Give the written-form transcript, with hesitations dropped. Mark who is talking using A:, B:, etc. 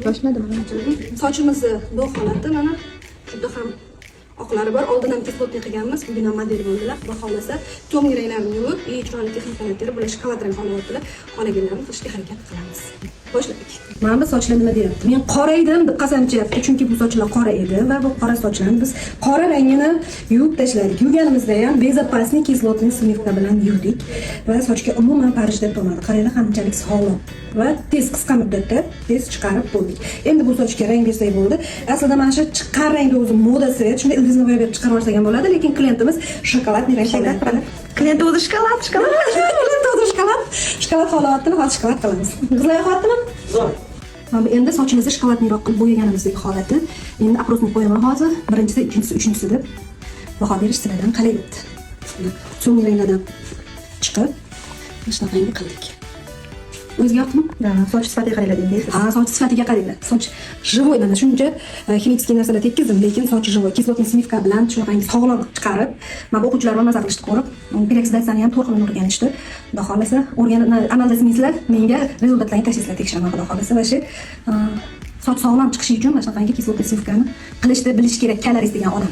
A: Boshladim.
B: Sochimizni bu holati mana juda ham oqlari bor. Oldin ham кислотный qilganmiz, bugun ham model bo'ldilar. Xudo xohlasa, темный ranglarni yuvib, и chiroyli texnikalar terib, bular shokolad rang xohlayaptilar. Xohlaganlarini qilishga harakat qilamiz. Boshladik. Mana bu sochlar nima deyapti? "Men qora edim", deb qasam ichyapti, chunki bu sochlar qora edi va bu qora sochlarni biz qora rangini yuvib tashladik. Yuvganimizda ham безопасный кислотный смывка bilan yuvdik va sochga umuman повреждать bo'lmadi. Qaranglar, qanchalik sog'lom va tez, qisqa muddatda tez chiqarib bo'ldik. Endi bu sochga rang bersak bo'ldi. Aslida mana shu chiqqan rangni o'zi modasi, shunda ildizni bo'yab berib chiqarib yuborsak ham bo'ladi, lekin klientimiz шоколадный rang xohlayapti.
A: Klient o'zi shokolad, shokolad.
B: Klient o'zi shokolad, shokolad xohlayaptimi? Hozir shokolad qilamiz. Qizlar, yoqyaptimi? Mana bu endi sochimizni шоколадный roq qilib bo'yaganimizdagi holati. Endi опросник qo'yaman hozir. Birinchisi, ikkinchisi, uchinchisi deb baho berish sizlardan, qalay debdi. So'nggi ranglardan chiqib, mana shunaqangi qildik. O'ziga yoqdimi?
A: Да, soch sifatiga qaranglar deysiz.
B: Ha, soch sifatiga qaranglar. Soch живой, mana shuncha химический narsalar tekkizdim, lekin soch живой. Кислотный смывка bilan shunaqangi sog'lom chiqarib, mana bu o'quvchilar bilan maza qilishdi ko'rib, peroksidatsiyani ham 4 xilini o'rganishdi. Xudo xohlasa, o'rganib amalda sinaysizlar, menga результат larni tashlaysizlar, tekshiraman, xudo xohlasa. Va shu soch sog'lom chiqishi uchun mana shunaqangi кислотный смывка ni qilishni bilish kerak, колорист degan odam.